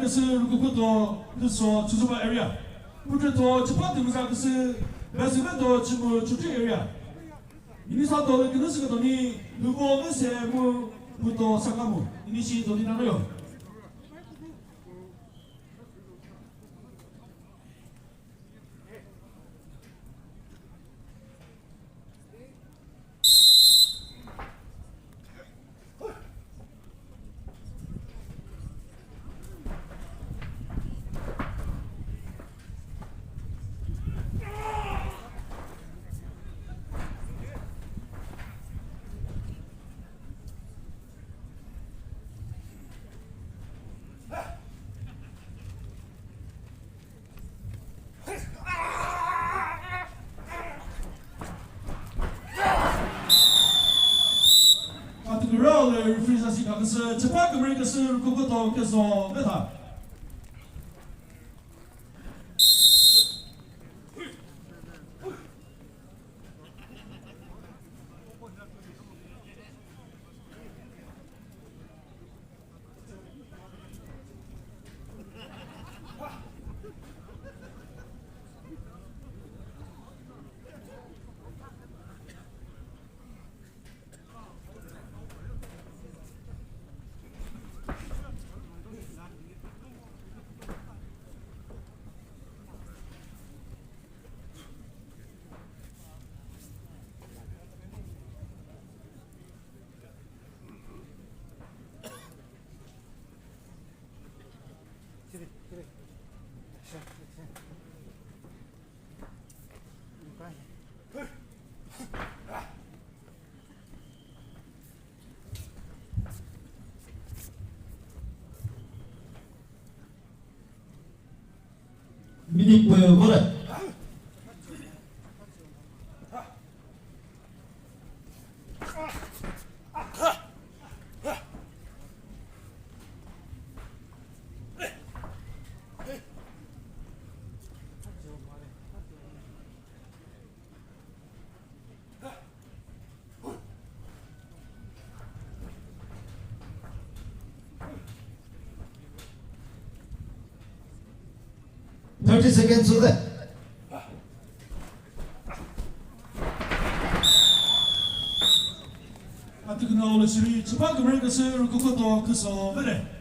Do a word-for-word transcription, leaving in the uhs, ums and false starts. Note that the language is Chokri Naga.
Küsü Rüküküto Küso Chozuba area. Putretho Chipha Tümüza küsü Besüveto Chimu Chutri area. Yinisa tole künüsü kütoni Lüko Mese mu Puto Sakamu. Yinisi toni nanoyo. Atükrale referee sasi kaküsü, Chipha Kümre küsü Rüküküto Küso Betha. Minute pü vore. Thirty seconds to that. Atükrale shiri, Chipha Kümre küsü Rüküküto Küso Betha.